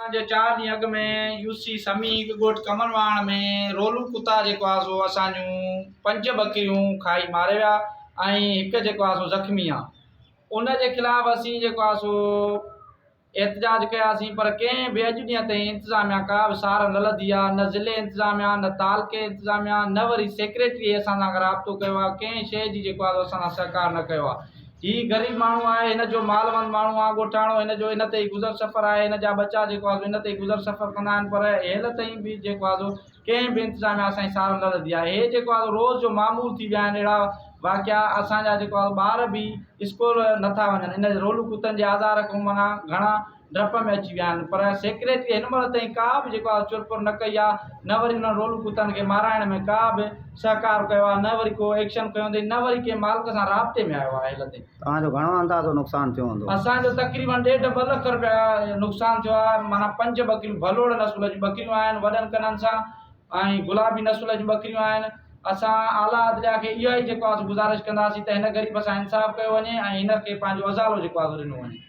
اڄ چار ڏينهن اڳ ۾ يو سي سمي ڳوٺ ڪمنواڻ ۾ رولو ڪتا جيڪو آ سو اسان جون پنج ٻڪريون کائي ماري ويا ۽ هڪ جيڪو آ سو زخمي آ ان جي خلاف اسين جيڪو آ سو احتجاج ڪياسين پر ڪنهن به اڄ ڏينهن تائين انتظاميا ڪا به سار نه لڌي آ نه ضلعي انتظاميا نه تعلقي انتظاميا نه وري سيڪريٽري اسان سان رابطو ڪيو آ ڪنهن شيء جي جيڪو آ سو اسان سان سهڪار نه ڪيو آ هي غريب ماڻهو آهي، هن جو مالوند ماڻهو آهي، ڳوٺاڻو، هن جو ان تي ئي گذر سفر آهي، هن جا ٻچا جيڪو آهي سو ان تي ئي گذر سفر ڪندا آهن پر هيل تائين به جيڪو آهي سو ڪنهن به انتظاميا اسان جي سار نه لڌي آهي. هي جيڪو آهي سو روز جو معمول ٿي ويا آهن اهڙا واقعا اسان جا جيڪو آهي سو ٻار به اسڪول نٿا وڃن ان رولو ڪتن جي آزار کان معنيٰ گهڻا ڊپ ۾ اچي ويا آهن پر سيڪريٽري هن مهل تائين ڪا به جيڪو آهي چرپر نه ڪئي آهي نه وري انهن رولو ڪتن کي مارائڻ ۾ ڪا به سهڪار ڪيو آهي نه وري ڪو ايڪشن کنيو اٿئي نه وري ڪنهن مالڪ سان رابطي ۾ آيو آهي هيل تائين. توهان جو گهڻو اندازو نقصان ٿيو هوندو؟ اسان جو تقريبن ڏيڍ ٻه لک رپيا نقصان ٿيو آهي معنيٰ پنج ٻڪريون ڀلوڙ نسل جون ٻڪريون آهن وڏن ڪنن سان ۽ گلابي نسل جون ٻڪريون آهن اسان اعليٰ عدليا کي اها ئي جيڪو آهي سو گذارش ڪنداسين ته هن غريب سان انصاف ڪيو وڃي ۽ هن کي پنهنجو ازالو جيڪو آهي سو ڏنو وڃي.